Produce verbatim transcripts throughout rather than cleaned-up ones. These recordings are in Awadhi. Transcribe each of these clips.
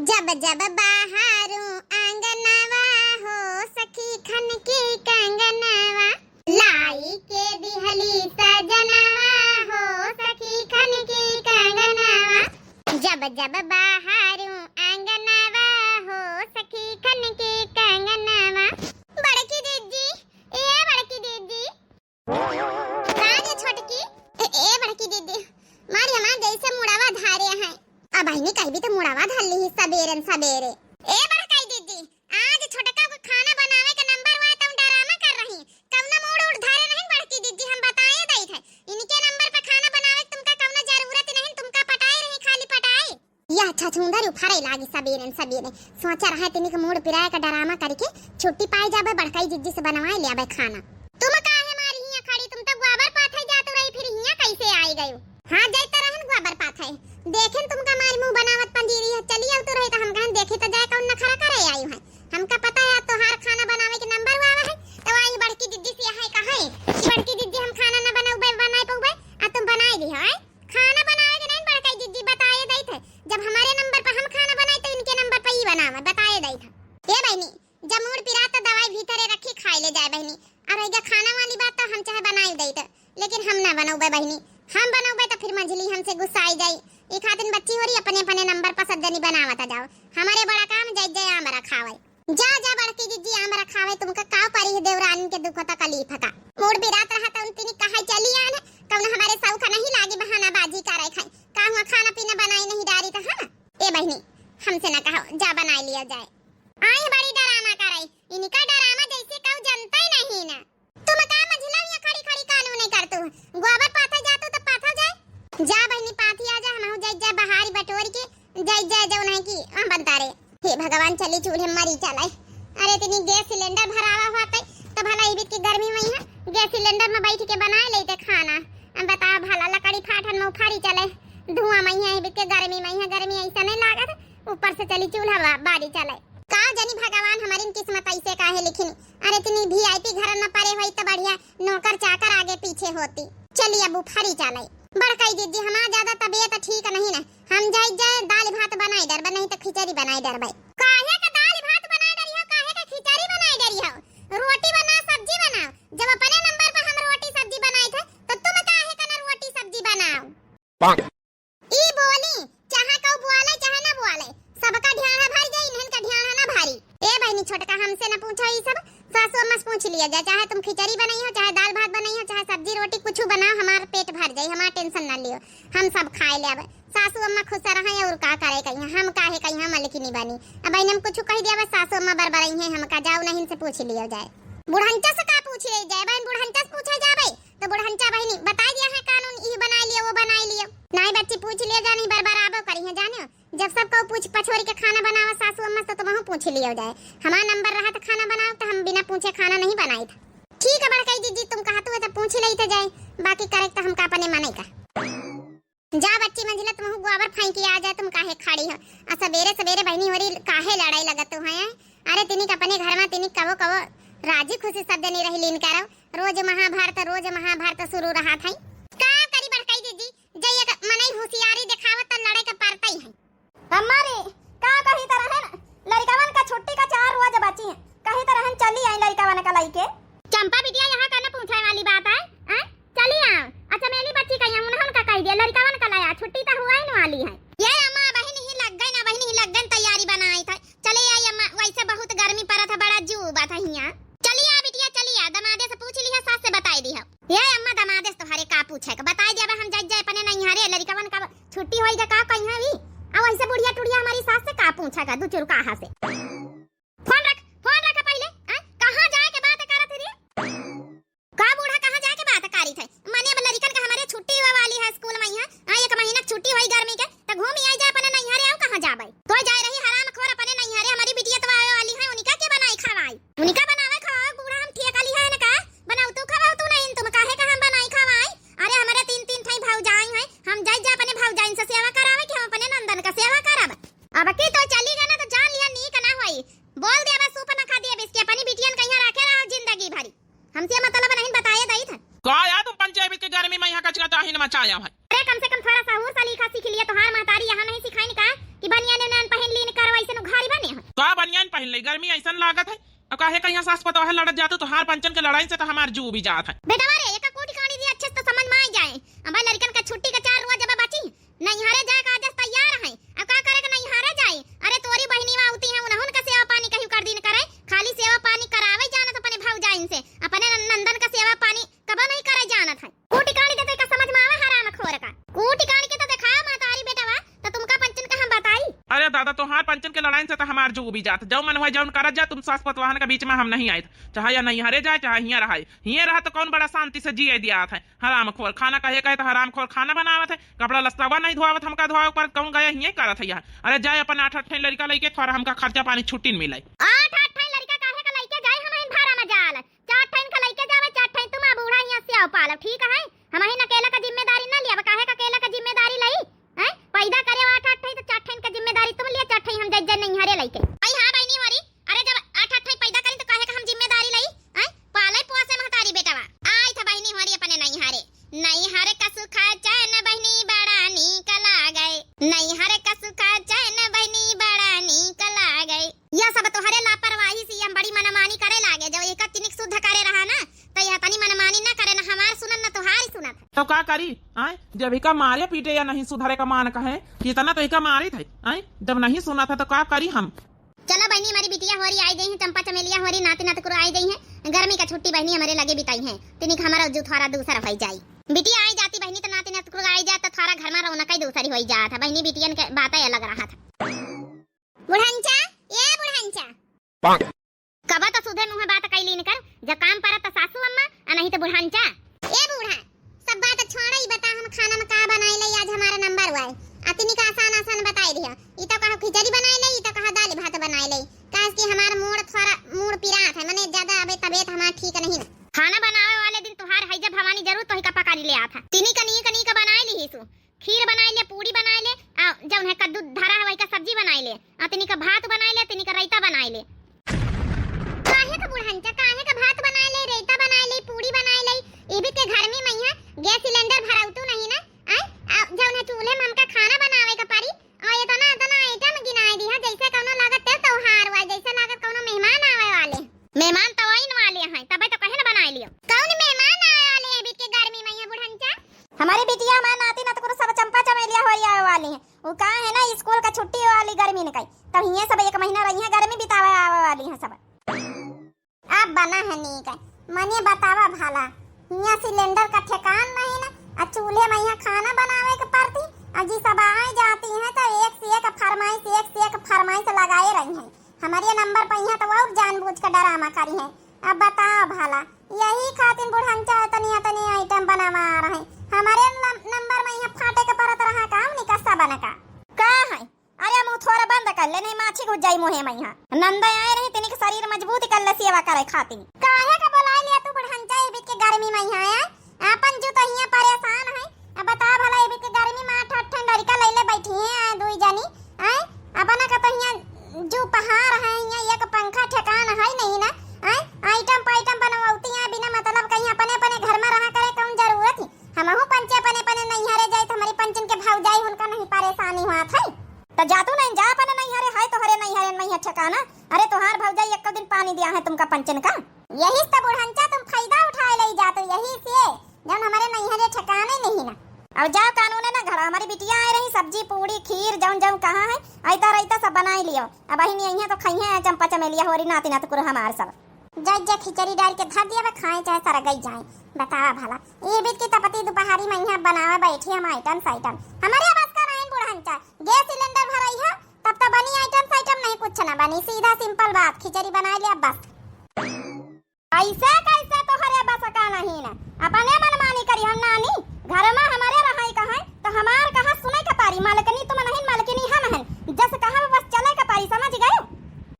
जब जब बहारूं आंगनवा हो सखी खनके कंगनवा, लाई के दिहली सजनवा हो सखी खनके कंगनवा। जब जब बहारूं आंगनवा हो सखी खनके कंगनवा। बड़की दीदी, ए बड़की दीदी। का रे छोटकी? ए, ए बड़की दीदी, मारी हमार जैसे मुड़वा धारे हैं। अब बहिनी कहबी तो मुड़वा धर ली सबेरन सबेरे। ए बड़काई दीदी, आज छोटका को खाना बनावे के नंबर हुआ तो डरामा कर रही। कौनो मूड़ उड़ धारे नहीं बड़की दीदी, हम बताए दई थे। इनके नंबर पे खाना बनावे के तुमका कौनो जरूरत नहीं, तुमका पटाए रही, खाली पटाए। यह छछूंदर उफरे लागी सबेरन सबेरे। सोचा रहा तनिक मूड़ पिराए का डरामा करके छुट्टी पाई जाबे, बड़काई जिज्जी से बनवाए ले आबे खाना। तुम काहे मारी हियां खड़ी? तुम तो गोबर पाथे जात रही, फिर हियां कैसे आई गयो? हाँ, जाइत रहन गोबर पाथे। देखेन तुमका मारी मुंह बनावत पंजीरी है, चली आउत रही तो हम कहन देखी तो जाए कौन नखरा करे आई है। हमका पता है तोहार खाना बनावे के नंबर हुआ है, तो आई बड़की जिज्जी से यहाँ कहे, बड़की जिज्जी हम खाना न बनौबे, बनाए पौबे, आ तुम बनाए दी है। खाना बनावे के नहीं बड़काई जिज्जी बताए दई थे, जब हमारे नंबर पर हम खाना बनाए तो इनके नंबर पर ई बनावे बताए दई थे। ए बहिनी, जब मूड़ पिरात तो दवाई भीतरे रखी खाए ले जाए बहिनी। और रह गया खाना वाली बात तो हम चाहे बनाए दई थे, लेकिन हम ना बनौबे बहिनी, हम बनौबे तो फिर मंझली हमसे गुस्सा आई जाई। ई खातिन बच्ची हो रही अपने अपने नंबर पर सब जनी बनावत जाओ, हमारे बड़ा काम जाए जाए आम रखावे। जा, जा बड़की जिज्जी, आम रखावे तुमका, काव परी है देवरानी के दुख तकलीफ का। मूड़ पिरात रहा त उन तिनी कहा चली आन, कौन हमारे सौख नहीं लागी बहानाबाजी करे खाई। का हुआ खाना पीना बनाई नहीं डारी त हम? ए बहिनी, हमसे ना कहो, जा बनाई लिया जाए। आई बड़ी डरामा करे, इनका डरामा जैसे कऊ जनता ही नहीं ना। तुम का मझिला हियां खड़ी खड़ी कानू नहीं करतू? गोबर पाथा जातू तो पाथा जाए। जा बहिनी पाथी आ जा, हमहू जाई जाए बहारी बटोर के, जाई जाए जौन है कि हम बनता रे। हे भगवान, चली चूल्हे मरी चले। अरे इतनी गैस सिलेंडर भरावा हुआ पे, तो भला इबित की गर्मी में यहाँ गैस सिलेंडर में बैठ के बनाए लेते खाना। अब बताओ भला लकड़ी फाटन में उफारी चले, धुआं में यहाँ इबित के गर्मी में, यहाँ गर्मी ऐसा नहीं लागत, ऊपर से चली चूल्हा बा-, बारी चले। का जानी भगवान हमारी किस्मत ऐसे काहे लिखिन। अरे इतनी वीआईपी घर न परे होई त बढ़िया नौकर चाकर आगे पीछे होती। चली अब उफारी चले। बड़काई दीदी हमार ज्यादा तबीयत ठीक नहीं ना, हम जाई जाए दाल भात बनाई डरबे नहीं तो खिचड़ी बनाई डरबे। काहे के दाल भात बनाई डरी हो, काहे के खिचड़ी बनाई डरी हो? रोटी बना, सब्जी बना। जब अपने नंबर पर हम रोटी सब्जी बनाई थे तो तुम काहे के ना रोटी सब्जी बनाओ? ई बोली, चाहे कऊ बोले, चाहे ना बोले, सबका ढ्याढ़ा भर जाई, इन्हन का ढ्याढ़ा ना भरी। ए बहिनी छोटका, हमसे ना पूछो ई सब, सासू अम्मा से पूछ लिया जाए। चाहे तुम खिचड़ी बनाई हो, चाहे दाल भात बनाई हो, चाहे सब्जी रोटी कुछ बनाओ, हमार पेट भर जाई, हमार टेंशन ना लियो, हम सब खाए ले। अब सासू अम्मा खुश रहे और का करे कहिया, हम काहे कहिया मलकिनी बनी। अब बहिनी हम कुछ कह दिया, बस सासू अम्मा बरबरई हैं, हमका जाओ नहीं इनसे पूछ लियो जाए। बुढ़ंचा से का पूछ ले जाए बहन, बुढ़ंचा से पूछे जाबे। तो बुढ़ंचा बहिनी बताई दिया है कानून, ई बनाई लियो, वो बनाई लियो। नाई बच्ची पूछ लियो जानी, बरबराबो करी है जानियो। जब सब को पूछ पछोरी के खाना बनावा सासू अम्मा से, तो तुमहू पूछ लियो जाए। हमार नंबर रहा तो खाना बनाओ, तो हम बिना पूछे खाना नहीं बनाई था। ठीक है बड़काई जिज्जी, तुम कहतू है तो पूछ लेई तो जाए, बाकी करे तो हमका अपने मने का। जा बच्ची मंझिला, तुमहू गोबर फेंकी आ जाए, तुम काहे खड़ी हो? आ सबेरे सबेरे बहिनी होरी काहे लड़ाई लगत हो हैं? अरे तिनिक अपने घर में तिनिक कबो कबो राजी खुशी सब जनी रही लीन करो। रोज महाभारत, रोज महाभारत शुरू रहा था। का करी बड़काई दीदी, जइया का मनई होशियारी देखावत त लड़े के पड़तई है। अम्मा रे, का कही त रहन, लड़िकवन का छुट्टी का चार रोज बची हैं, कही त रहन चली आई लड़िकवन का लइके। चंपा बिटिया, यहाँ का न पूछे वाली बात है, हैं? चली आओ। अच्छा, मेरी बच्ची का यहाँ उन्होंने का कह दिया, लड़िकवन का लाया, छुट्टी तो हुआ ही न वाली है। ये अम्मा, बहिन ही लग गई ना, बहिन ही लग गई, तैयारी बनाई था। चले आई अम्मा, वैसे बहुत गर्मी पड़त है, बड़ा जू बात है हियाँ। चली आ बिटिया, चली आ, दमादे से पूछ लिया, सास से बताई दी है। ये अम्मा, दमादे से तोहरे का पूछे के, बताई दिया, हम जाई जाए अपने नैहरे, लड़िकवन का छुट्टी होई जा, का कहीं भी। अब ऐसे बुढ़िया टुढ़िया हमारी सास से का पूछे का, दू चुरकाहा से। फोन रख, फोन रख पहिले, हैं? कहाँ जाए के बात करत रे? का बूढ़ा, कहाँ जाए के बात करी थे? माने अब लड़िकन का हमारे छुट्टी हुआ वाली है स्कूल में, यहाँ, हाँ, एक महीना की छुट्टी हुई गर्मी के, तो घूम आई जा अपने नैहरे, आओ कहाँ जाबे? तो जाए रही हराम खोर अपने नैहरे, हमारी बिटिया तो आवे वाली है, उनका के बनाई खवाई? उनका बनावे खवावे बूढ़ा हम ठेका ली है ना का? बनाओ तू खवाओ तू नहीं, तुम काहे का हम बनाई खवाई? अरे हमारे तीन तीन ठाई भौजाई हैं, हम जाई जा अपने भौजाइन से सेवा करावे कि हम अपने नंदन का सेवा करब? अब की तो चली गए ना तो जान लिया नीक ना होई। बोल दिया बस सूप ना खा दिया बिस्के अपनी बिटियन कहीं रखे रहा जिंदगी भरी। हमसे मतलब नहीं बताए दई था। का यार तुम पंचायत के गर्मी में यहाँ कचकचाही न मचाया है। अरे कम से कम थोड़ा सहूर सलीका सीख लिया, तोहार महतारी यहाँ नहीं सिखाइन का कि बनियान उनियान पहन लीन करो, का बनियान पहिन लई, गर्मी अइसन लागत है। अब काहे कहिया सास पतोह लड़त जातू, तोहार पंचन के लड़ाई से तो हमार जू उबी जात है। बेटवा रे, एका कूटी काड़ी दी अच्छे से तो समझ में आई जाए। अब लड़कन का छुट्टी का चार रोज अब बची, नैहरे जाए का आज तैयार है। अब का करे के नैहरे जाए? अरे तोरी बहिनी वा उती है, उन्हन का सेवा पानी कहीं कर दिन करे, खाली सेवा पानी करावे जानत अपने भौजाइन से, अपने नन-, नंदन का सेवा पानी कबो नहीं करे जानत है। कूटी काड़ी दे तो का समझ में आवा हराम खोर का। कूटी काड़ी के तो देखाओ महतारी बेटवा, तो तुमका पंचन का हम बताई। अरे दादा, तोहार पंचन के लड़ाई से तो हमार जू उबी जात। जौ मन हुआ जौन करत जा, तुम सास पतवाहन के बीच में हम नहीं आइत। चाहे या नैहरे जाए, चाहे हियाँ रहाए। हियाँ रहा तो कौन बड़ा शांति से जिए दियात है। हराम खोर खाना कहे कहे तो हराम खोर खाना बनावत है, कपड़ा लत्तावा नहीं धोआवत, हमका धोआवे पर कौन गया हियाँ करत है यहाँ। अरे जाए अपन आठ आठ ठे लड़का लइके, थोड़ा हमका खर्चा पानी छुट्टी न मिले। आठ आठ ठे लड़का काहे का लइके जाए, हम भाड़ा में जाल। चार ठइन का लइके जावे, चार ठइन तुम आ बूढ़ा हियाँ से आओ पालब, ठीक है? हमहिन अकेला का जिम्मेदारी ना लियाब, काहे का अकेला का जिम्मेदारी लई? हैं? पैदा करे आठ आठ ठइन तो चार ठइन का जिम्मेदारी तुम लिया, चार ठइन हम जज नैहरे लइके। आई हाँ बहिनी होरी, अरे जब आठ आठ ठइन पैदा करी तो काहे का हम जिम्मेदारी लई? हैं? पाले पोसे महतारी बेटवा। आई था बहिनी होरी अपने नैहरे। नैहर का सुख चैन बहिनी बड़ा नीक लागे। नैहर का सुख चैन बहिनी बड़ा नीक लागे। यह सब तोहरे लापरवाही से हम बड़ी मनमानी करे लागे। जब एक तिनिक शुद्ध करे रहा ना, तो यह तनी मनमानी ना करे ना, हमार सुनत ना तोहारी सुनत। तो का करी, आय? जब इका मारे पीटे या नहीं सुधरे का मान कहे, कितना तो इका मारित है, आय? जब नहीं सुनत है तो का करी हम? चलो बहिनी, हमारी बिटिया होरी आई गई है, चंपा चमेलिया होरी, नाती नातकुर आई गई है। गर्मी का छुट्टी बहिनी हमरे लगे बिताई है, तिनिक हमारा जू थोड़ा दूसर होई जाई। बिटिया आई जाती बहिनी तो नाती नातकुर आई जात तो थोड़ा घर में रौनक ही दूसरी होई जात है। बहिनी बिटियन के बात अलग रहा था। बुढ़ंचा, ए बुढ़ंचा। कबा तो सुधे मुँहे बात कैली न कर, जब काम परत त सासू अम्मा, आ नहीं त बुढ़ंचा। ए बूढ़ा, सब बात छोड़ा, ई बता हम खाना में का बनाई ले, आज हमारा नंबर हुआ है। अतनी का आसान आसान बताई दिया। ई तो कहा खिचड़ी बनाई ले, ई तो कहा दाल भात बनाई ले। काहे कि हमार मूड थोड़ा, मूड पिरात है, मने ज्यादा अबे तबीयत हमार ठीक नहीं ना। खाना बनावे वाले दिन तोहार है जब भवानी जरूर तोही का पका ले आत है। तिनी कनी कनी का बनाई ली सु। खीर बनाई ले, पूड़ी बनाई ले, आ जौन है कद्दू धरा है वही का सब्जी बनाई ले, आ तिनी का भात बनाई ले, तिनी का रायता बनाई ले। काहे का बुढ़ंचा, काहे का भात बनाई ले, रायता बनाई ले, पूड़ी बनाई ले? इबित के गर्मी मइहाँ गैस सिलेंडर भराउतू नहीं ना, आय? आ जौन है चूल्हे में हमका खाना बनावे का पड़ी, आ इतना, इतना आइटम गिनाई दिया, जैसे कौनो लागत ते त्योहार हुआ, जैसे लागत कौनो मेहमान आवे वाले। मेहमान तो आइन वाले हैं, तबे तो कहे न बनाई लियो। कौन मेहमान आए वाले हैं बीच के गर्मी में ये बुढ़ंचा? हमारी बिटिया, हमार नाती नतकुर सब चंपा चमेलिया होई आवे वाली हैं। वो का है ना, स्कूल का छुट्टी वाली गर्मी निकाई, तब हियाँ सब एक महीना रही हैं, गर्मी बितावे आवे वाली हैं सब। अब बना है नीक है, मने बतावा भला, हियाँ सिलेंडर का ठेकान नहीं ना, आ चूल्हे में यहाँ खाना बनावे के पड़ती, आ जी सब आए जाती हैं तो एक से एक फरमाइश, एक से एक फरमाइश लगाए रही हैं। हमारे नंबर पर यहाँ तो और जानबूझ के डरामा करी हैं। अब बताओ भला, यही खातिर बुढ़ंचा इतनी, इतनी आइटम बनावा रहे। हमारे नम-, नंबर में यहाँ फाटे के परत रहा का, हमनी का सबन का। का है? अरे मुँह थोड़ा बंद कर ले, नहीं माछी घुस जाई मुँहे में यहाँ। नंदा आए रही, तिनी के शरीर मजबूत कर ले सेवा करे खातिर। काहे का बोलाई लिया तू बुढ़ंचा, ये बीच के गर्मी में यहाँ आया? आपन जू तो हियाँ परेशान है। अब बता भला, एबे के गर्मी में आठ आठ ठन लड़िका लइले बैठी हैं, आए दुई जनी, आए? अपना का तो हियाँ जू पहाड़ है, हियाँ एक पंखा ठेकान है नहीं ना, आए? आइटम पाइटम बनवौती हैं बिना मतलब कहीं, अपने अपने घर में रहा करे, कौन जरूरत है? हमहू पंचे अपने अपने नैहरे जाए तो हमारी पंचन के भौजाई उनका नहीं परेशानी हुआ था। तो जा तू नहीं जा अपने नैहरे, है तोहरे नैहरे में है ठेकाना। अरे तोहार भौजाई एको दिन पानी दिया है तुमका पंचन का? यही तो बुढ़ंचा तुम फायदा उठाए ले जाते, यही से जौन हमारे नैहरे ठिकाने नहीं ना। अब जाओ कानून है ना घर, हमारी बिटिया आए रही, सब्जी पूड़ी खीर जौन जौन कहाँ है, ऐता रैता सब बनाई लियो। अब बहिनी आई है तो खाई है चंपा चमेलिया होरी नाती नातकुर हमार सब। जय जय खिचड़ी डाल के धर दिया बा, खाए चाहे सरगई जाए। बतावा भला, ये बीच की तपती दोपहरी में यहाँ बनावे बैठी हम आइटम साइटम। हमारे बस का नहीं बुढ़ंचा, गैस सिलेंडर भराई है, तब तो बनी आइटम साइटम नहीं, कुछ ना बनी, सीधा सिंपल बात, खिचड़ी बनाई लिया बस। ऐसे कैसे तोहरे बस का नहीं ना, अपने मनमानी करी हम नानी, घर में हमारे रहाई कहाँ तो हमार कहा सुने के पारी, मालकिनी तुम नहीं, मालकिनी हम हन, जस कहा बस चले के पारी, समझ गयो?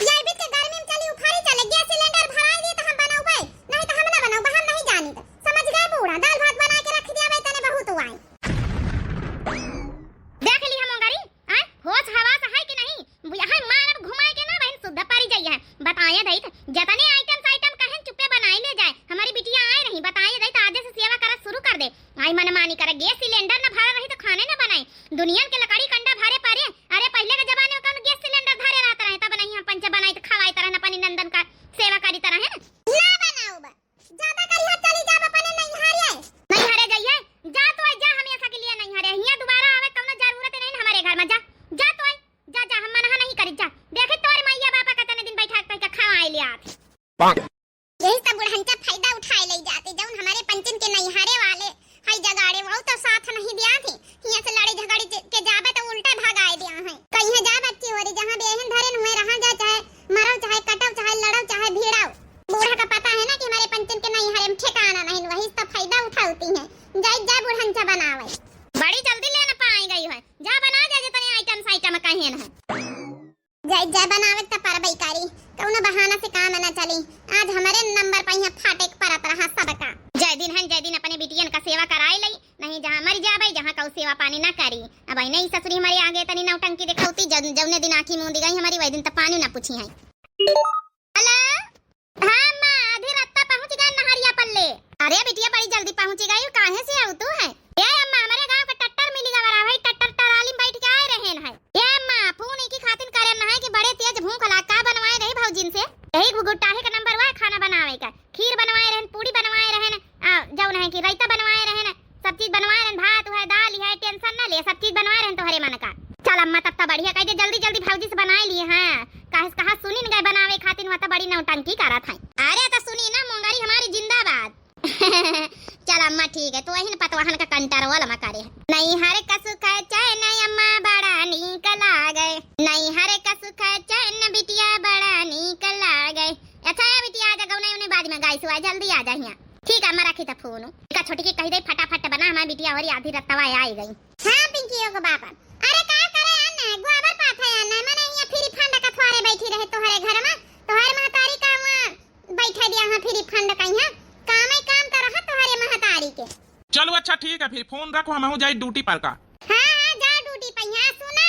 या बीच के गर्मी में चली उफारी चले, गैस सिलेंडर भराई दी तो हम बनौबे, नहीं तो हम ना बनौबे, हम नहीं जानी तो, समझ गए बूढ़ा, दाल भात बना के रख दिया बे, तने बहुत हुआ है। देख ली हम ओंगरी, आय, होश हवास है कि नहीं? यहाँ मारब घुमाए के ना बहन, सुद्ध परी जाइए है। बताए दई त, जतने आइटम साइटम कहेन चुप्पे बनाए ले जाए। हमारी बिटिया आए नहीं, बताए दई त आजे से सेवा करत शुरू कर दे। आई मनमानी करे, गैस सिलेंडर न भरा रही तो खाने न बनाए। दुनियन के लकड़ी कंडा भरे परे। अरे पहले के जमाने में कौन गैस सिलेंडर धरे रहत रहे, तब नहीं हम पंचे यही सब बुढ़ंचा फायदा उठाए ले जाते, जौन हमरे पंचन के नैहरे वाले हई जगाड़े, वो तो साथ नहीं दिया थी। हियां से लड़े झगड़े जे-, के जाबे तो उल्टा भगाए दिया है। कहीं जा बच्ची होरी, जहाँ बेहन धरे हुए रहा जा, चाहे मरो, चाहे कटो, चाहे लड़ो, चाहे भिड़ो। बूढ़ा का पता है ना कि हमरे पंचन के नैहरे में ठिकाना नहीं, वही तो फायदा उठाती है। जाई जा बुढ़ंचा बनावे। बड़ी जल्दी लेना पाई गई है, जा बना जा जितने आइटम साइटम कहे न है। जाई जा बनावे त परबई करी, कौनो बहाना से काम न चली। आज हमरे नंबर पर यहाँ फाटे के परत रहा सबका। जय दिन है, जय दिन अपने बिटियन का सेवा कराए लई, नहीं जहाँ मर जाबे, जहाँ कऊ सेवा पानी ना करी। अब आई नहीं ससुरी हमारे आगे तनी नौटंकी दिखाउती, जौन-, जौने दिन आँखी मूंदी गई हमारी, वही दिन त पानी ना पूछी है। हेलो, हाँ अम्मा, आधी रत्ता पहुँच गए नहरिया पल्ले। अरे बिटिया, बड़ी जल्दी पहुँच गई, काहे से आऊ तू है? ए अम्मा, हमारे गाँव का ट्रैक्टर मिली गवा रहा भाई, ट्रैक्टर ट्राली में बैठ के आए रहे हैं। ए अम्मा, फोन एक ही खातिर करे न है कि बड़े तेज भूख लाग, का बनवाए रही भौजिन से? यही गुगुटाहे का नंबर हुआ है खाना बनावे का। खीर बनवाए रहन, पूड़ी बनवाए रहन, आ, जौन है कि रायता बनवाए रहन, सब चीज बनवाए रहन, भात है, दाल है, टेंशन ना ले, सब चीज बनवाए रहन तोहरे मन का। चल अम्मा, तब तो बढ़िया कह दे, जल्दी जल्दी भौजी से बनाए लिए। हाँ, कहा, कहा सुनी न गए बनावे खातिर, वहाँ तो बड़ी नौटंकी करत है। अरे तो सुनी ना, मोंगरी हमारी जिंदाबाद। चल अम्मा ठीक है, तू अहिन पतवाहन का कंट्रोल मा करे। नैहर का सुख चैन अम्मा बड़ा नीक लागे, नैहर का सुख चैन बिटिया बड़ा नीक लागे। अच्छा है बिटिया, आ जा, गौना उन्हें बाद में गाई सुआ, जल्दी आ जा हियाँ। ठीक है अम्मा, रखी त फोन। का छोटी के कही दे फटाफट बना, हमारी बिटिया होरी आधी रत्तवा आई गई। हाँ पिंकी के बापा, अरे का करे आना, गोबर पाथे आना, मने हियाँ फ्री फंड का थोरे बैठी रहे तोहरे घर में, तोहरे महतारी का वहाँ बैठे दिया हाँ फ्री फंड कहीं है, कामे काम तो रहा तोहरे महतारी के। चलो अच्छा ठीक है, फिर फोन रखो, हमहू जाई ड्यूटी पर का। हाँ हाँ, जा ड्यूटी पर। यहाँ सुना,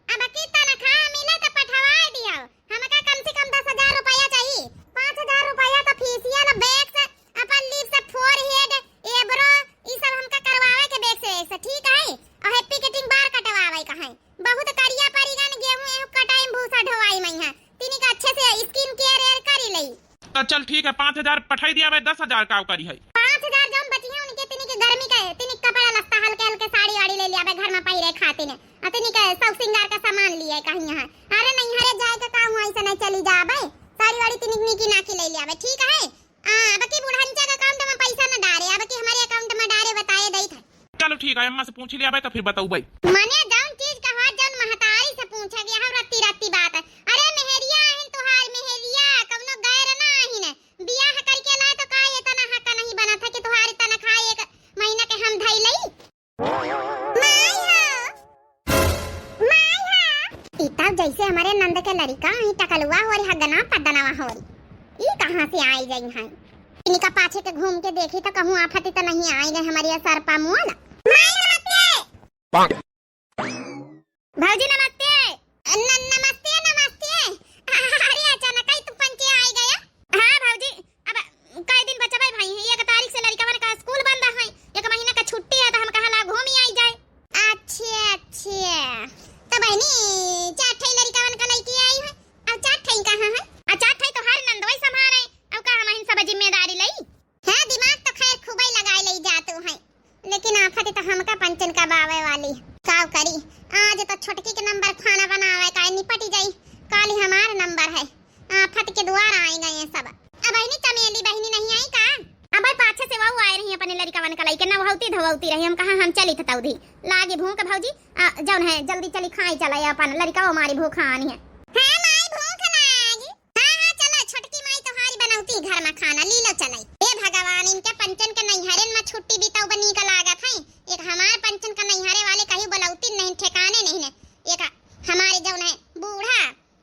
अब की तनख्वाह मिले तो पठवाए दियो, हमका कम से कम दस हजार रुपया चाहिए। पाँच हजार रुपया तो फेशियल, वैक्स, अपन लिप्स, फोरहेड, एब्रो, ई सब हमका करवावे के वैक्स वैक्स, ठीक है? और हैप्पी कटिंग बार कटवावे का है। बहुत करिया परी गन, गेहूं एहू कटाई में भूसा ढोवाई में है। तिनी का अच्छे से स्किन केयर एयर करी लई। तो चल ठीक है, पाँच हजार पठाई दिया भाई, दस हजार का करी है। पाँच हजार जौन बची है उनके तिनी के गर्मी का, तिनी के कपड़ा लत्ता हल्के हल्के साड़ी वाड़ी ले लिया भाई घर में पहिरे खातिर। आ तिनी के सब सिंगार का सामान लिए कहीं है। अरे नहीं, हरे जाए का काम हुआ, ऐसे नहीं चली जा भाई। साड़ी वाड़ी तिनी के निकी नाकी ले लिया भाई, ठीक है? आ, अब की बुढ़ंचा का अकाउंट में पैसा न डारे, अब की हमारे अकाउंट में डारे, बताए दई था। चलो ठीक है, अम्मा से पूछ लिया भाई, तो फिर बताऊ भाई। मने जौन चीज का हो, जौन महतारी से पूछे के, हम रत्ती रत्ती बात है। अरे मेहरिया आहिन तुहार, मेहरिया, कौनो गैर ना आहिन। बियाह करके लाए तो का ये तना हक नहीं बना था कि तुहारी तनख्वाह एक महीना के हम धई लई? माई हो, माई हो। ई तब जैसे हमारे नंद के लड़िका, ई टकलुआ होरी, हगना पदनवा होरी। ई कहाँ से आई गई हैं? इनका पाछे के घूम के देखी तो कहूँ आफत तो नहीं आई गई हमारी सरपा मुआला। माई नमस्ते। भौजी नमस्ते। न-, नमस्ते, नमस्ते। अरे अचानक ही तू पंचे आई गया? हाँ भौजी, अब कई दिन बचबे भाई, एक तारीख से लड़िकवन का स्कूल बंद है, एक महीना का छुट्टी है, तो हम कहा ला घूमी आई जाए। अच्छा, अच्छा। तो बहनी, चार ठे लड़िकवन का लइके आई है, अब चार ठे कहाँ है? आ चार ठे तो हर नंदोई संभारे, अब का हम इन सब जिम्मेदारी लई? हाँ, दिमाग तो खैर खूबे लगाए लई जातू है, लेकिन आफत तो हमका पंचन का बावे वाली। का करी, आज तो छोटकी के नंबर खाना बनावे का निपट जाई, काली हमार नंबर है। आफत के दुआर आई गए सब। अब बहनी चमेली बहनी नहीं आई का? अब भाई पाछे से वहू आए रही अपने लड़िकवन का लइके, नवहौती धवौती रही। हम कहा हम चली थतौधी, लागी भूख भौजी, आ, जौन है जल्दी चली खाई चला अपन लड़िका हमारी भूख आनी है। हाँ माई भूख लागी। हाँ हाँ चला, छोटकी माई तोहारी बनौती घर में खाना, ली लो चलाई। हे भगवान, इनके पंचन के नैहरन में छुट्टी बिताऊ बनी का लागत है। एक हमार पंचन का नैहरे वाले कहीं बुलौती नहीं, ठिकाने नहीं ने। एक हमारे जौन है बूढ़ा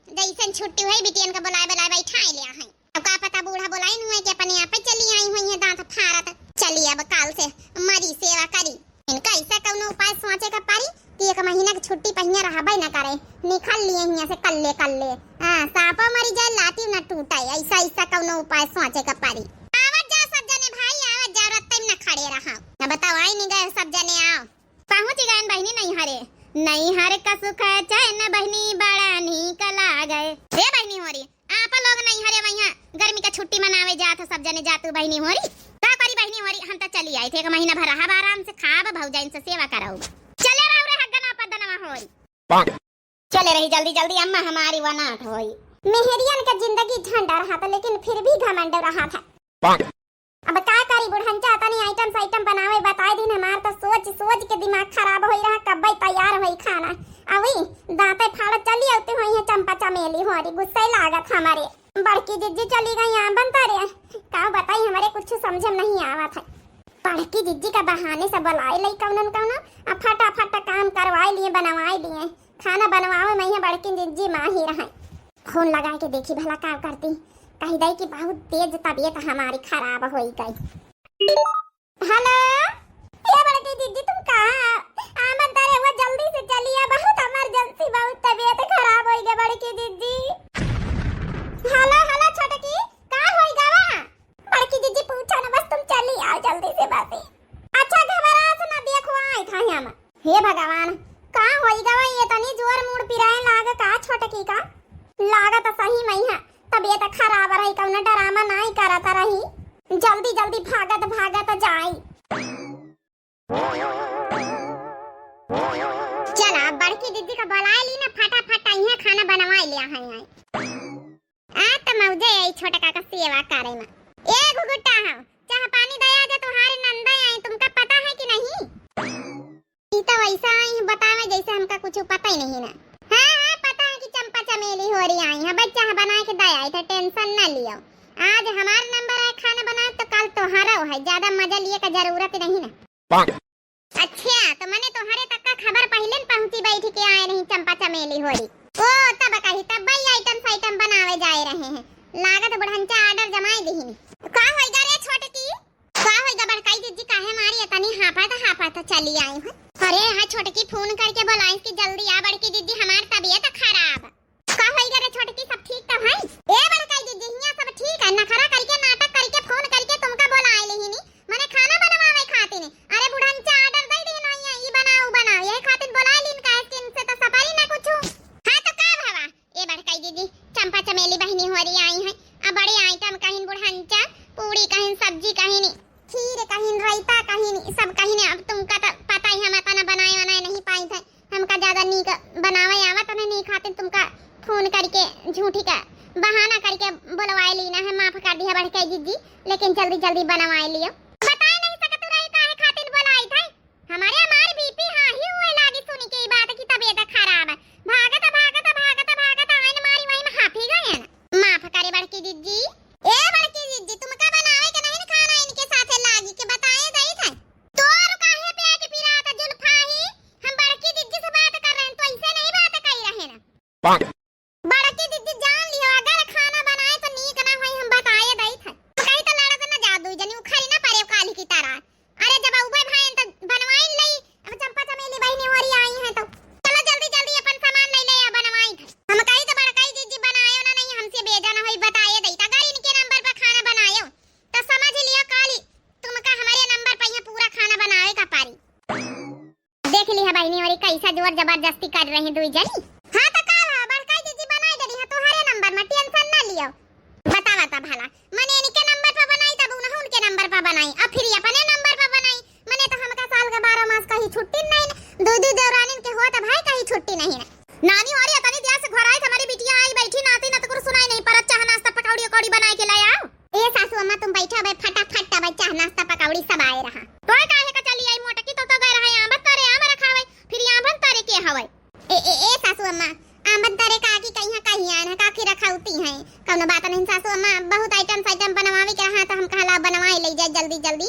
जैसन छुट्टी हुई, बिटियन का बुलाए बुलाए बैठाए ले हैं। अब का पता बूढ़ा बुलाई हुए कि अपने आप ही चली आई हुई है दांत फारत। चली अब काल से मरी सेवा करी। इनका ऐसा कौनो उपाय सोचे का पड़ी कि एक महीना की छुट्टी पहिया रहबे न करे, निकल लिए हियां से कल्ले कल्ले। हाँ, सांपो मरी जाए, लाठी न टूटे, ऐसा ऐसा कौनो उपाय सोचे का पड़ी। आवत जाओ सब जने भाई, आवत जाओ, रत्ते में न खड़े रहा। न बताओ, आई नहीं गए सब जने, आओ। पहुँच गए बहनी नैहरे, नैहर का सुख चैन बहनी बड़ा नीक लागे। हे बहनी होरी, आप लोग नैहरे वहाँ गर्मी का छुट्टी मनावे जात हो, सब जने जातू बहनी होरी। का करी बहनी होरी, हम तो चली आई थे, एक महीना भर रहब आराम से, खाब भौजाइन से सेवा कराऊ। चले रहू रे हगना पदनवा होरी। चले रही जल्दी जल्दी, अम्मा हमारी वनाट होई। मेहरियन के जिंदगी झंड रहत, लेकिन फिर भी घमंड रहत है। अब का करी बुढ़ंचा, तनी आइटम साइटम बनावे बताए दिन, हमार तो सोच सोच के दिमाग खराब होई रहा, कब्बे तैयार होई खाना। अवी दांते फाड़ चली आवती होई है चंपा चमेली होरी, गुस्से लागत हमारे। बड़की जिज्जी चली गई आंबन तारे, का बताई, हमारे कुछ समझ में नहीं आवत है। बड़की जिज्जी का बहाने से बुलाए लई कौनन कौनो, आ फटाफट काम करवाए लिए, बनवाए लिए। खाना बनवावे में यहाँ बड़की जिज्जी माहिर हैं। फोन लगा के देखी भला का करती, कही दई कि बहुत तेज तबीयत हमारी खराब होई गई। हेलो, ए बड़की जिज्जी, तुम कहाँ? आमन तारे हुआ, जल्दी से चली आ, बहुत इमरजेंसी, बहुत तबीयत खराब होई गई बड़की जिज्जी। हेलो, हेलो छोटकी, का होई गवा? बड़की जिज्जी पूछा न, बस तुम चली आओ जल्दी से बस। अच्छा घबरात न, देखो आए था हम। हे भगवान, का होई गवा, ये तनी जोर मूड़ पिराए लाग का छोटकी का? लागत सही में है, तबीयत खराब रही, कौनो ड्रामा नाई करत रही। जल्दी जल्दी भागत भागत जाई। चला, अब बड़की जिज्जी का बुलाए ली ना, फटाफट अइहें, खाना बनवाए लिया है, है। आ त मौजे आई छोटका का सेवा करे में। ए घुघुटा हो, चाह पानी दया जा, तुम्हारे नंदा आई, तुमका पता है कि नहीं? ई तो वैसा आई है बतावे जैसे हमका कुछ पता ही नहीं ना। हाँ, हाँ, पता है कि चंपा चमेली होरी आई है, बस चाह बना के दे आई था, टेंशन ना लियो। आज हमार नंबर है खाना बनाए, तो कल तोहरा है, ज्यादा मजा लिए का जरूरत नहीं ना। अच्छा, तो मने तोहरे तक का खबर पहिले न पहुंची, बैठ के आए रही चंपा चमेली होरी। ओ, तब कही, तब भाई आइटम साइटम बनावे जाए रहे हैं। लागत बुढ़ंचा ऑर्डर जमाए दिहिन। का होई गा रे छोटकी? का होई गा बड़काई जिज्जी, काहे मारी इतनी हाफत हाफत चली आई हो? अरे, हाँ, छोटकी फोन करके बोलाइस कि जल्दी आ बड़की जिज्जी, हमार तबीयत खराब। का होई गा रे छोटकी, सब ठीक तो है? ए बड़काई जिज्जी, हियां सब ठीक है, नखरा करके, नाटक करके, फोन करके तुमका बोलाए लिहिनी, मने खाना बनवावे खातिर। अरे बुढ़ंचा ऑर्डर दे दे ना, ई बनाओ, ऊ बनाओ, यही खातिर बोलाए लीन, काहे कि इनसे तो सपरी ना कुछ। हाँ तो का भवा? ए बड़काई जिज्जी, चंपा चमेली बहिनी होरी आई है, अब बड़े आइटम कहिन बुढ़ंचा, पूड़ी कहिन, सब्जी कहिन, खीर कहिन, रायता कहिन, सब कहिन। अब तुमका तो पता ही, हम इतना बनाए वनाए नहीं पाई थे, हमका ज्यादा नीक बनावे आवत नहीं, नीक खातिर तुमका फोन करके झूठी का बहाना करके बुलवाए लीना है। माफ कर दिया बड़काई जिज्जी, लेकिन जल्दी जल्दी बनवाए लियो। बताए नहीं सकत रही काहे खातिर बुलाई थे। हमारे, हमारे बीपी हाई हुए लागी सुनी के ई बात की तबीयत खराब है। भागत, भागत, भागत, भागत आइन मारी वही में हाफी गए हैं। माफ करे बड़की जिज्जी। ए बड़की जिज्जी, तुमका बनावे के नहीं न खाना इनके साथे लागी के बताए दई थे। तोर काहे पेट पिरात जुल्फा ही? हम बड़की जिज्जी से बात कर रहे हैं, तो ऐसे नहीं बात कही रहे ना। बड़की जिज्जी जान लियो, अगर खाना बनाए तो नीक ना होई, हम बताए दई थे। कही तो लड़त ना जा दुई जनी, उखरी ना परे काली की तरह। अरे जब उबे भाई तो बनवाई लई, अब चंपा चमेली बहिनी होरी आई है तो चलो जल्दी जल्दी अपन सामान ले ले या बनवाई थे। हम कही तो बड़काई जिज्जी बनायो ना, नहीं हमसे बेजा ना होई, बताए दई थे। अगर इनके नंबर पर खाना बनायो तो समझ लियो काली तुमका हमारे नंबर पर यहाँ पूरा खाना बनावे का पारी। देख ली है बहिनी, और कैसा जोर जबरदस्ती कर रही दुई जनी। हाँ तो का हुआ, बड़काई जिज्जी बनाई दे रही है तोहरे नंबर में, टेंशन ना लियो। बतावा ता भला, मने इनके नंबर पर बनाई तब उन्हें उनके नंबर पर बनाई, अब फिर अपने नंबर पर बनाई। मने तो हमका साल का बारह मास कहीं छुट्टी नहीं, दो दो देवरानिन के होत भाई कहीं छुट्टी नहीं। नानी और इतनी देर से घर आई, हमारी बिटिया आई बैठी, नाती ना तो कुछ सुनाई नहीं पड़त, चाह नाश्ता पकौड़ी उकौड़ी बनाए के ले आओ। ए सासू अम्मा, तुम बैठो बे, फटाफट बे, चाह नाश्ता पकौड़ी सब आए रहा। तोय काहे का चली आई मोटकी, तो तो गए रहा आंबन तरे आम रखावे, फिर आंबन तरे के हवे? ए, ए, ए सासू अम्मा, आंबन तरे काकी कहिया कहिया न काकी रखौती हैं। कौनो बात नहीं सासू अम्मा, बहुत आइटम साइटम बनवावे के रहा तो हम कहला बनवाए ले जाए जल्दी जल्दी।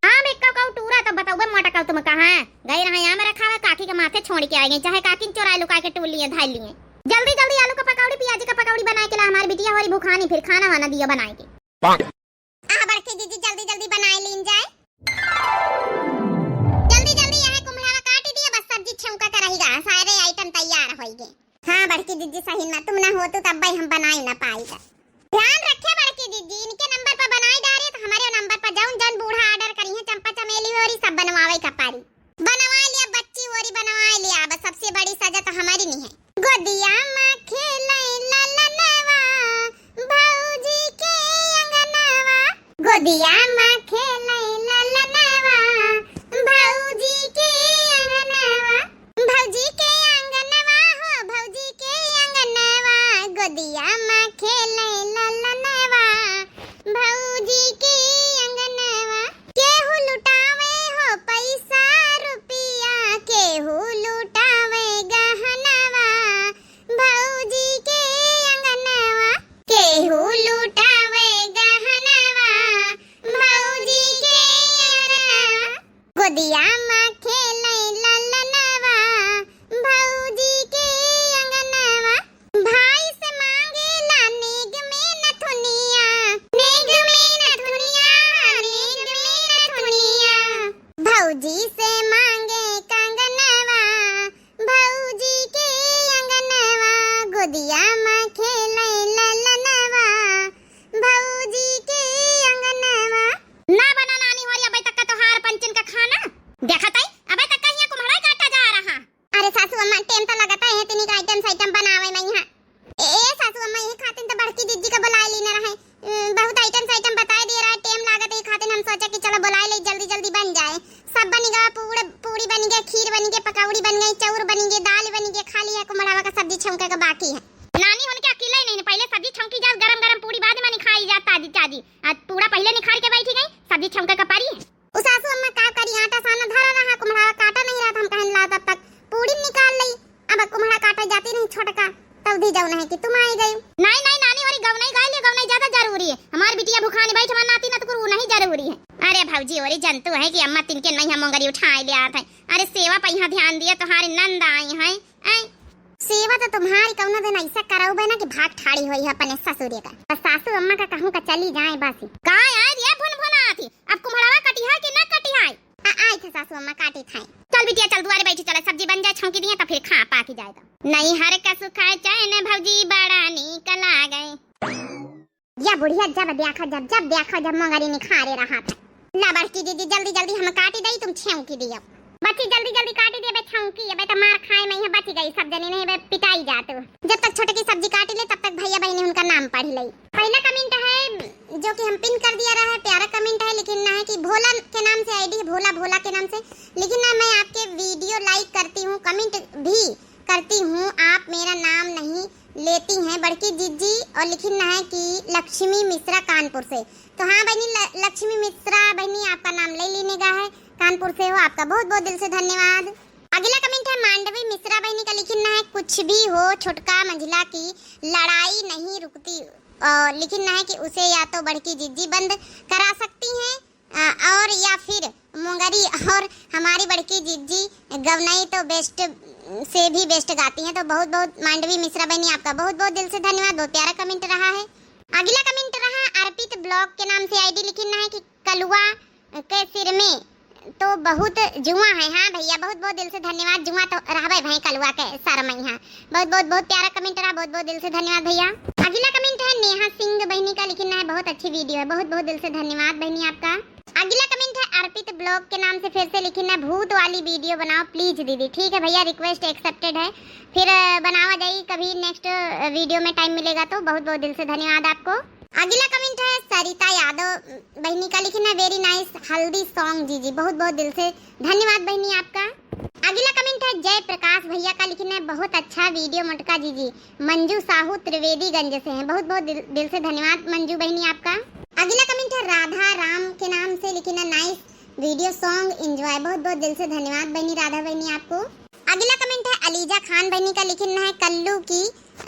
आम एक का कौ टूरा तो बतौबे मोटका तुम कहाँ गए रहा आम रखावे, काकी के माथे छोड़ के आ गई, चाहे काकी चोराए लुका के टूर लिए धाई लिए। जल्दी जल्दी आलू का पकौड़ी, प्याज का पकौड़ी बनाए के ला हमारी बिटिया होरी भुखानी, फिर खाना वाना दिया बनाए के। आह बड़की जिज्जी, जल्दी जल्दी बनाए लीन जाए। जल्दी जल्दी यह कुम्हड़ावा काट दिया, बस सब्जी छौंका के रही गा, सारे आइटम तैयार होई गए। हाँ बड़की जिज्जी, सही में तुम ना होतू तब भाई हम बनाए ना पाई था। ध्यान रखे बड़की जिज्जी, इनके नंबर पर बनाए डारे तो हमारे नंबर पर जौन जौन बूढ़ा ऑर्डर करी है, चंपा चमेली होरी सब बनवावे का पारी। बनवा लिया बच्ची होरी, बनवा लिया, बस सबसे बड़ी सजा तो हमारी नहीं है। गोदिया में खेले ललनवा, भौजी के अंगनवा। गोदिया में खेले ललनवा, भौजी के अंगनवा। भौजी के अंगनवा हो, भौजी के अंगनवा। गोदिया आई गई। नहीं, नहीं, नानी, ओरी गवनई गाय ले, गवनई ज्यादा जरूरी है। हमार बिटिया भुखानी बैठ, हमार नाती ना तो कुरु नहीं जरूरी है। अरे भौजी, ओरी जनतू है कि अम्मा तिनके नहीं हम मोंगरी उठाए ले आत है। अरे सेवा पे यहाँ ध्यान दिया, तुम्हारी नंद आई है। ऐ? सेवा तो तुम्हारी कौनो दिन ऐसा करौबे ना कि भाग ठाड़ी होई है अपने ससुरे का। बस सासू अम्मा का कहूँ का चली जाए बस। का आए रे भुन भुन आती? अब कुम्हड़वा कटिहा कि ना कटिहा? आ, आई थे सासू अम्मा, काटी थे। चल बिटिया, चल दुआरे बैठी, चला सब्जी बन जाए, छौंकी दिए तो फिर खा पाकी जाए तो। नैहर का सुख है चैन भौजी बड़ा नीक लागे। या बुढ़िया जब देखा जब, जब देखा जब मोंगरी निखारे रहा था। ला बड़की दीदी जल्दी जल्दी हम काटी दई, तुम छौंकी दियो। बच्ची जल्दी जल्दी काटी दे बे छौंकी, अबे तो मार खाए में यहाँ बची गई सब जनी, नहीं बे पिटाई जात। जब तक छोटकी सब्जी काटी ले तब तक भैया बहनी उनका नाम पढ़ ले। पहला कमेंट है जो कि हम पिन कर दिया रहा है, प्यारा कमेंट है, लेकिन ना है कि भोला के नाम से आईडी है, भोला भोला के नाम से, लेकिन ना मैं आपके वीडियो लाइक करती हूँ, कमेंट भी करती हूँ, आप मेरा नाम नहीं लेती हैं बड़की जीजी, और लिखिन ना है कि लक्ष्मी मिश्रा कानपुर से। तो हाँ बहनी ल-, लक्ष्मी मिश्रा बहनी आपका नाम ले लेने का है, कानपुर से हो, आपका बहुत बहुत दिल से धन्यवाद। अगला कमेंट है मांडवी मिश्रा बहनी का, लिखिन ना है कुछ भी हो छोटका मंझला की लड़ाई नहीं रुकती, और लिखिन ना है कि उसे या तो बड़की जीजी बंद करा सकती हैं, अ, और या फिर मोंगरी और हमारी बड़की जीजी गवनई तो बेस्ट से भी बेस्ट गाती हैं। तो बहुत बहुत मांडवी मिश्रा बहनी आपका बहुत बहुत दिल से धन्यवाद, बहुत प्यारा कमेंट रहा है। अगला कमेंट रहा अर्पित ब्लॉग के नाम से, आईडी लिखिन ना है कि कलुआ के सिर में तो बहुत जुआ है। हाँ भैया, बहुत बहुत दिल से धन्यवाद। जुआ तो रहबे भाई कलुआ के सर में। हाँ, बहुत बहुत बहुत प्यारा कमेंट रहा, बहुत बहुत दिल से धन्यवाद भैया। अगला कमेंट है नेहा सिंह बहनी का, लिखिन ना है बहुत अच्छी वीडियो है, बहुत बहुत दिल से धन्यवाद बहनी आपका। अगला कमेंट है अर्पित ब्लॉग के नाम से, फिर से लिखिन ना भूत वाली वीडियो बनाओ प्लीज दीदी। ठीक है भैया, रिक्वेस्ट एक्सेप्टेड है, फिर अ, बनावा जाई कभी नेक्स्ट वीडियो में टाइम मिलेगा तो। बहुत बहुत दिल से धन्यवाद आपको। अगला कमेंट है सरिता यादव बहनी का, लिखिन ना वेरी नाइस हल्दी सॉन्ग जीजी, बहुत बहुत दिल से धन्यवाद बहनी आपका। अगला कमेंट है जय प्रकाश भैया का, लिखिन ना बहुत अच्छा वीडियो मोटका जीजी, मंजू साहू त्रिवेदीगंज से हैं, बहुत बहुत दिल, दिल से धन्यवाद मंजू बहनी आपका। अगला कमेंट है राधा राम के नाम से, लिखिन ना नाइस वीडियो सॉन्ग एंजॉय, बहुत बहुत दिल से धन्यवाद बहनी राधा बहनी आपको। अगला कमेंट है अलीजा खान बहनी का, लिखिन ना है कल्लू की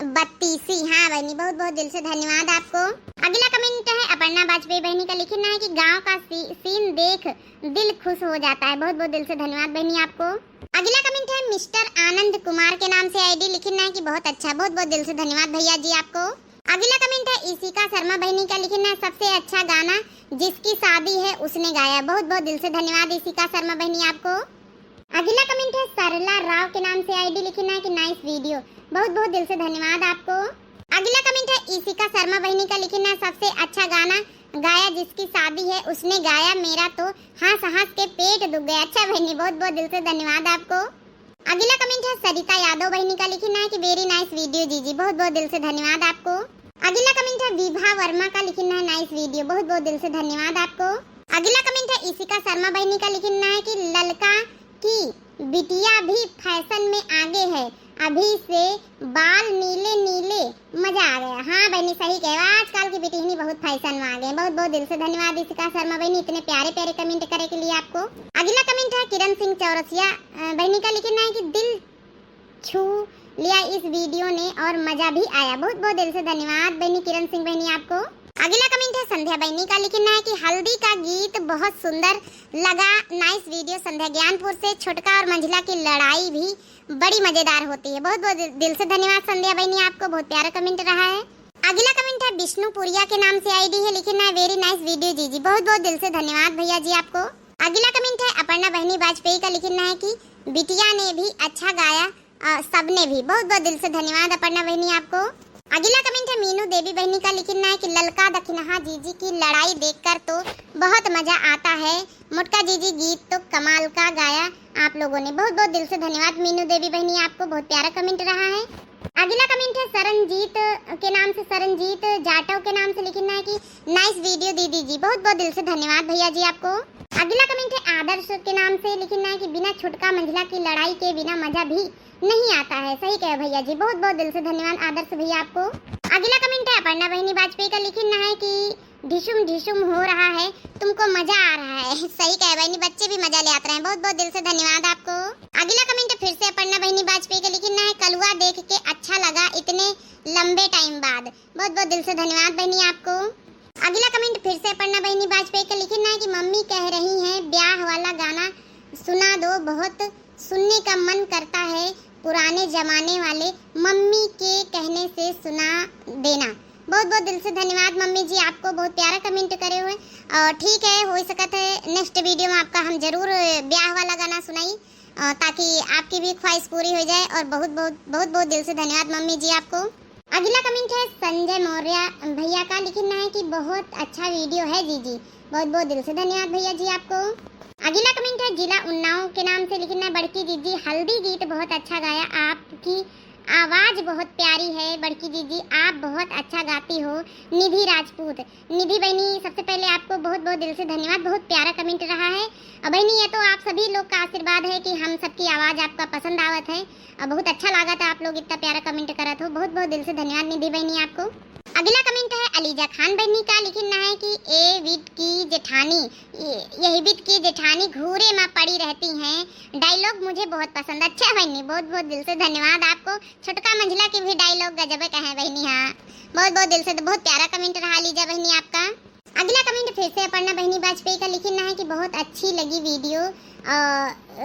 बत्तीसी। हाँ बहनी, बहुत बहुत दिल से धन्यवाद आपको। अगला कमेंट है अपर्णा वाजपेयी बहनी का, लिखिन ना है कि गाँव का सी-, सीन देख दिल खुश हो जाता है, बहुत बहुत दिल से धन्यवाद बहनी आपको। अगला कमेंट है मिस्टर आनंद कुमार के नाम से आईडी, लिखिन ना है कि बहुत अच्छा, बहुत बहुत दिल से धन्यवाद भैया जी आपको। अगला कमेंट है इशिका शर्मा बहनी का, लिखिन ना सबसे अच्छा गाना जिसकी शादी है उसने गाया, बहुत बहुत दिल से धन्यवाद इशिका शर्मा बहनी आपको। अगला कमेंट है सरला राव के नाम से, आईडी लिखिन ना कि नाइस वीडियो, बहुत बहुत दिल से धन्यवाद आपको। अगला कमेंट है इशिका शर्मा बहनी का, लिखिन ना सबसे अच्छा गाना गाया जिसकी शादी है उसने गाया, मेरा तो हंस हंस के पेट दुख गया। अच्छा बहनी, बहुत बहुत दिल से धन्यवाद आपको। अगला कमेंट है सरिता यादव बहनी का, लिखिन ना कि वेरी नाइस वीडियो जीजी, बहुत बहुत दिल से धन्यवाद आपको। अगला कमेंट है विभा वर्मा का, लिखिन ना नाइस वीडियो, बहुत बहुत दिल से धन्यवाद आपको। अगला कमेंट है इशिका शर्मा बहनी का, लिखिन ना है कि ललका की बिटिया भी फैशन में आगे है, अभी से बाल नीले नीले, मजा आ गया। हाँ बहनी, सही कहे, आजकल की बिटिहनी बहुत फैशन में आ गए। बहुत बहुत दिल से धन्यवाद इशिका शर्मा बहनी इतने प्यारे प्यारे कमेंट करे के लिए आपको। अगला कमेंट है किरण सिंह चौरसिया अ, बहनी का, लिखिन ना है कि दिल छू लिया इस वीडियो ने और मजा भी आया। बहुत बहुत दिल से धन्यवाद बहनी किरण सिंह बहनी आपको। अगला कमेंट है संध्या बहनी का, लिखिन ना है कि हल्दी का गीत बहुत सुंदर लगा, नाइस वीडियो संध्या ज्ञानपुर से। छोटका और मंझला की लड़ाई भी बड़ी मजेदार होती है। बहुत बहुत दिल से धन्यवाद संध्या बहनी आपको, बहुत प्यारा कमेंट रहा है। अगला कमेंट है विष्णुपुरिया के नाम से आईडी है, लिखिन ना है वेरी नाइस वीडियो जीजी, बहुत बहुत दिल से धन्यवाद भैया जी आपको। अगला कमेंट है अपर्णा बहनी वाजपेयी का, लिखिन ना है कि बिटिया ने भी अच्छा गाया, अ, सबने भी। बहुत बहुत दिल से धन्यवाद अपर्णा बहनी आपको। अगला कमेंट है मीनू देवी बहनी का, लिखिन ना है कि ललका दखिनहा जीजी की लड़ाई देखकर तो बहुत मजा आता है, मोटका जीजी गीत तो कमाल का गाया आप लोगों ने। बहुत बहुत दिल से धन्यवाद मीनू देवी बहनी आपको, बहुत प्यारा कमेंट रहा है। अगला कमेंट है सरनजीत के नाम से, सरनजीत जाटव के नाम से, लिखिन ना है कि नाइस वीडियो दीदी जी, बहुत बहुत दिल से धन्यवाद भैया जी आपको। अगला कमेंट है आदर्श के नाम से, लिखिन ना है कि बिना छोटका मंझला की लड़ाई के बिना मजा भी नहीं आता है। सही कहे भैया जी, बहुत बहुत दिल से धन्यवाद आदर्श भैया आपको। अगला कमेंट है अपर्णा बहनी वाजपेयी का, लिखिन ना है कि ढिशुम ढिशुम हो रहा है, तुमको मजा आ रहा है। सही कहे बहनी, बच्चे भी मजा ले आते हैं। बहुत बहुत दिल से धन्यवाद आपको। अगला कमेंट फिर से अपर्णा बहनी वाजपेयी का लिखिन है, कलुआ देख के अच्छा लगा इतने लंबे टाइम बाद। बहुत बहुत दिल से धन्यवाद बहनी आपको। अगला कमेंट फिर से अपर्णा बहनी वाजपेयी का लिखिन है कि मम्मी कह रही हैं ब्याह वाला गाना सुना दो, बहुत सुनने का मन करता है पुराने जमाने वाले, मम्मी के कहने से सुना देना। बहुत बहुत दिल से धन्यवाद मम्मी जी आपको, बहुत प्यारा कमेंट करे हुए। और ठीक है, हो सकत है नेक्स्ट वीडियो में आपका हम जरूर ब्याह वाला गाना सुनाई, अ, ताकि आपकी भी ख्वाहिश पूरी हो जाए। और बहुत बहुत बहुत बहुत दिल से धन्यवाद मम्मी जी आपको। अगला कमेंट है संजय मौर्य भैया का, लिखिन है कि बहुत अच्छा वीडियो है जीजी। बहुत बहुत दिल से धन्यवाद भैया जी आपको। अगला कमेंट है जिला उन्नाव के नाम से, लिखिन है बड़की जीजी हल्दी गीत बहुत अच्छा गाया, आपकी आवाज बहुत प्यारी है बड़की जीजी, आप बहुत अच्छा गाती हो। निधि राजपूत, निधि बहनी, सबसे पहले आपको बहुत बहुत दिल से धन्यवाद, बहुत प्यारा कमेंट रहा है। और बहनी, ये तो आप सभी लोग का आशीर्वाद है कि हम सबकी आवाज आपका पसंद आवत है। और बहुत अच्छा लगा था आप लोग इतना प्यारा कमेंट करत हो, बहुत बहुत दिल से धन्यवाद निधि बहनी आपको। अगला कमेंट है अलीजा खान बहनी का, लिखिन है कि ए विद की जेठानी, ये, यही विद की जेठानी घूरे में पड़ी रहती हैं, डायलॉग मुझे बहुत पसंद। अच्छा बहनी, बहुत बहुत दिल से धन्यवाद आपको। छोटका मंझला की भी डायलॉग गजबे का है बहनी। हाँ, बहुत बहुत दिल से, तो बहुत प्यारा कमेंट रहा अलीजा बहनी आपका। अगला कमेंट फिर से अपर्णा बहनी वाजपेयी का, लिखिन है कि बहुत अच्छी लगी वीडियो। अ,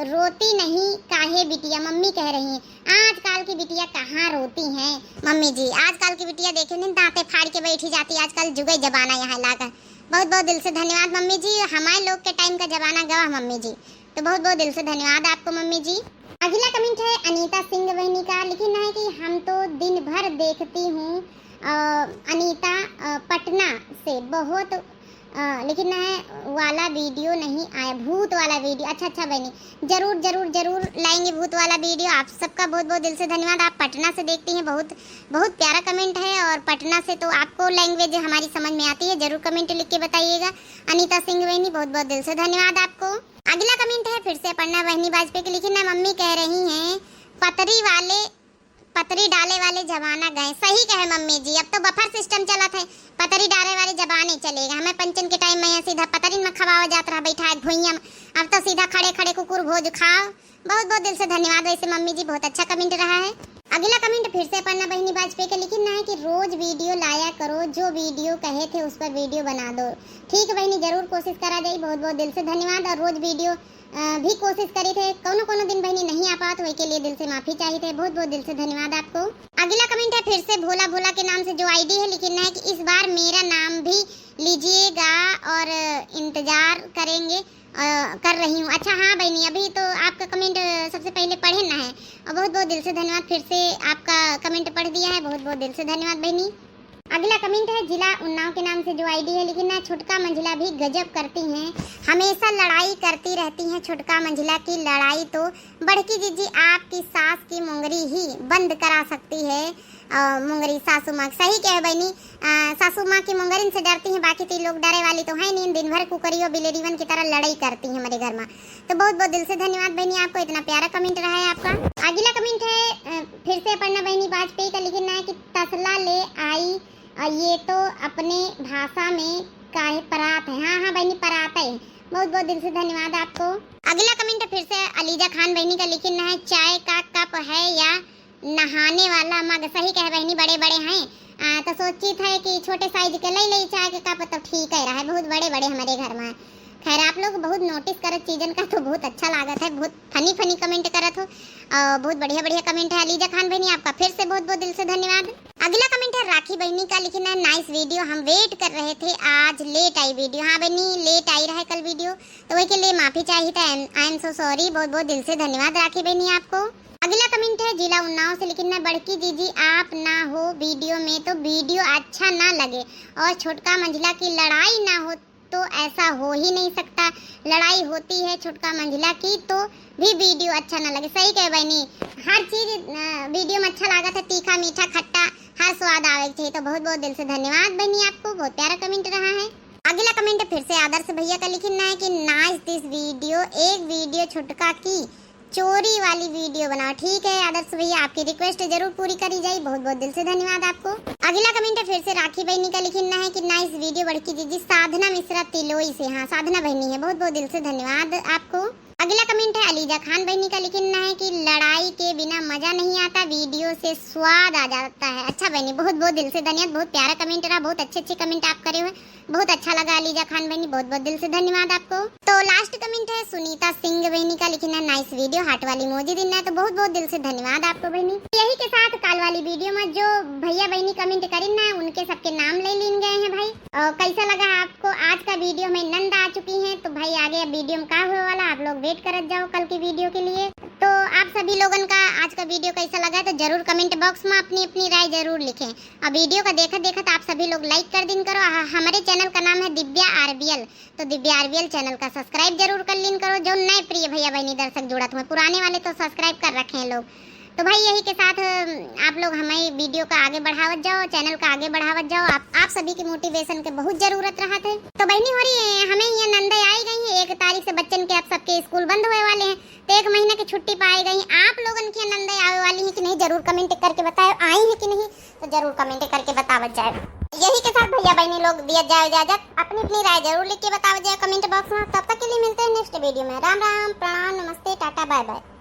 रोती नहीं काहे बिटिया, मम्मी कह रही हैं। आजकल की बिटिया कहाँ रोती हैं मम्मी जी, आजकल की बिटिया देखे नहीं, दांते फाड़ के बैठी जाती, आजकल जुगे जमाना यहाँ लागा। बहुत बहुत दिल से धन्यवाद मम्मी जी, हमारे लोग के टाइम का जमाना गवा मम्मी जी, तो बहुत बहुत दिल से धन्यवाद आपको मम्मी जी। अगला कमेंट है अनीता सिंह बहनी का, लिखिन है कि हम तो दिन भर देखती हूँ, अ, अनीता, अ, पटना से बहुत, अ, लिखिन है वाला वीडियो नहीं आया, भूत वाला वीडियो। अच्छा अच्छा बहनी, जरूर जरूर जरूर लाएंगे भूत वाला वीडियो। आप सबका बहुत बहुत दिल से धन्यवाद, आप पटना से देखती हैं, बहुत बहुत प्यारा कमेंट है। और पटना से तो आपको लैंग्वेज हमारी समझ में आती है, जरूर कमेंट लिख के बताइएगा। अनीता सिंह बहनी, बहुत बहुत दिल से धन्यवाद आपको। अगला कमेंट है फिर से अपर्णा बहनी वाजपेयी की, लिखिन है मम्मी कह रही हैं पतरी वाले, पतरी डाले वाले जमाना गए। सही कहे मम्मी जी, अब तो बफर सिस्टम चलत है, पतरी डाले वाले जमाने चलेगा। हमें पंचन के टाइम में यहाँ सीधा पतरी में खवावा जात रहा बैठा है भुइयां में, अब तो सीधा खड़े खड़े कुकुर भोज खाओ। बहुत बहुत दिल से धन्यवाद वैसे मम्मी जी, बहुत अच्छा कमेंट रहा है। अगला कमेंट फिर से अपर्णा बहनी वाजपेयी का, लिखिन है कि रोज वीडियो लाया करो, जो वीडियो कहे थे उस पर वीडियो बना दो। ठीक है बहनी, जरूर कोशिश करा जाई। बहुत बहुत दिल से धन्यवाद। और रोज वीडियो, अ, भी कोशिश करी थे, कौनो कौनो दिन बहनी नहीं आ पावत, वही के लिए दिल से माफी चाहिए थे। बहुत बहुत दिल से धन्यवाद आपको। अगला कमेंट है फिर से भोला भोला के नाम से जो आईडी है, लिखिन है कि इस बार मेरा नाम भी लीजिएगा और इंतजार करेंगे, अ, कर रही हूँ। अच्छा हाँ बहनी, अभी तो आपका कमेंट, अ, सबसे पहले पढ़े ना है। और बहुत बहुत दिल से धन्यवाद, फिर से आपका कमेंट पढ़ दिया है, बहुत बहुत दिल से धन्यवाद बहनी। अगला कमेंट है जिला उन्नाव के नाम से जो आईडी है, लिखिन है छोटका मंझला भी गजब करती हैं, हमेशा लड़ाई करती रहती हैं छोटका मंझला की लड़ाई तो बड़की जीजी आपकी सास की मुंगरी ही बंद करा सकती है। अ, मुंगरी सासू माँ, सही कहे बहनी, अ, सासू माँ की मुंगरिन से डरती हैं, बाकी तो लोग डरे वाली तो है नहीं, दिन भर कुकरियों बिलेरिवन की तरह लड़ाई करती हैं हमारे घर में। तो बहुत बहुत दिल से धन्यवाद बहनी आपको, इतना प्यारा कमेंट रहा है आपका। अगला कमेंट है, अ, फिर से अपर्णा बहनी वाजपेयी का, लिखिन है कि तसला ले आई, अ, ये तो अपने भाषा में काहे परात है। हाँ हाँ बहनी, परात है। बहुत बहुत दिल से धन्यवाद आपको। अगला कमेंट फिर से अलीजा खान बहनी का, लिखिन है चाय का कप है या नहाने वाला मग। सही कहे बहनी, बड़े बड़े हैं, आ, तो सोची थे कि छोटे साइज के ले ले चाय के कप, तो ठीक है रहा है, बहुत बड़े बड़े हमारे घर में। खैर, आप लोग बहुत नोटिस करत चीजन का, तो बहुत अच्छा लागत है, बहुत फनी फनी कमेंट करत हो। और बहुत बढ़िया बढ़िया कमेंट है अलीजा खान बहनी, आपका फिर से बहुत बहुत दिल से धन्यवाद। अगला कमेंट है राखी बहनी का, लिखिन है नाइस वीडियो, हम वेट कर रहे थे, आज लेट आई वीडियो। हाँ बहनी, लेट आई रहा है कल वीडियो, तो वही के लिए माफी चाहिए था, I am so sorry। बहुत बहुत दिल से धन्यवाद राखी बहनी आपको। अगला कमेंट है जिला उन्नाव से, लिखिन है बड़की जीजी आप ना हो वीडियो में तो वीडियो अच्छा ना लगे, और छोटका मंझला की लड़ाई ना हो तो ऐसा हो ही नहीं सकता, लड़ाई होती है छोटका मंझला की तो भी वीडियो अच्छा ना लगे। सही कहे बहनी, हर चीज, अ, वीडियो में अच्छा लागत है, तीखा मीठा खट्टा हर स्वाद आवे के चाहिए। तो बहुत बहुत दिल से धन्यवाद बहनी आपको, बहुत प्यारा कमेंट रहा है। अगला कमेंट फिर से आदर्श भैया का, लिखिन है कि नाइस दिस वीडियो, एक वीडियो छोटका की चोरी वाली वीडियो बनाओ। ठीक है आदर्श भैया, आपकी रिक्वेस्ट जरूर पूरी करी जाई। बहुत बहुत दिल से धन्यवाद आपको। अगला comment है फिर से राखी बहनी का, लिखिन है कि nice video बड़की जीजी, साधना मिश्रा तिलोई से। हाँ, साधना बहनी है, बहुत बहुत दिल से धन्यवाद आपको। अगला comment है अलीजा खान बहनी का, लिखिन है कि लड़ाई के बिना मजा नहीं आता, video से स्वाद आ जाता है। अच्छा बहनी, बहुत बहुत दिल से धन्यवाद, बहुत प्यारा comment रहा, बहुत अच्छे अच्छे comment आप करे हुए, बहुत अच्छा लगा अलीजा खान बहनी, बहुत बहुत दिल से धन्यवाद आपको। तो last comment है सुनीता सिंह बहनी का, लिखिन है nice video, heart वाली emoji दिन है, तो बहुत बहुत दिल से धन्यवाद आपको बहनी। यही के साथ काल वाली video में जो भैया बहनी comment करिन ना, उनके सबके नाम ले लीन गए हैं भाई। और कैसा लगा आपको आज का video? में नंद आ चुकी हैं, तो भाई आगे अब video में का होए वाला, आप लोग wait करत जाओ कल की video के लिए। तो आप सभी लोगन का आज का video कैसा लगा है, तो जरूर comment box में अपनी अपनी राय जरूर लिखें। और video का देखत देखत आप सभी लोग like कर दिन करो। ह-, हमारे channel का नाम है दिव्या आरबीएल, तो दिव्या आरबीएल channel का subscribe जरूर कर लीन करो। जो नए प्रिय भैया बहनी दर्शक जुड़त हुए, पुराने वाले तो subscribe कर रखे हैं लोग। तो भाई यही के साथ, अम, आप लोग हमारे video का आगे बढ़ावत जाओ, channel का आगे बढ़ावत जाओ। आप, आप सभी की motivation के बहुत जरूरत रहत है। तो बहनी हो रही है, हमें ये नंदे आई गई है, एक तारीख से बच्चन के अब सबके school बंद हुए वाले हैं, तो एक महीना की छुट्टी पाई गई। आप लोगन की नंदे आवे वाली है कि नहीं, जरूर comment करके बताओ, आई है कि नहीं, तो जरूर comment करके बतावत जाए। यही के साथ भैया बहनी लोग दिया जाए इजाजत, अपनी अपनी राय जरूर लिख के बतावत जाए comment box में। तब तक के लिए मिलते हैं next video में। राम राम, प्रणाम, नमस्ते, टाटा, bye bye।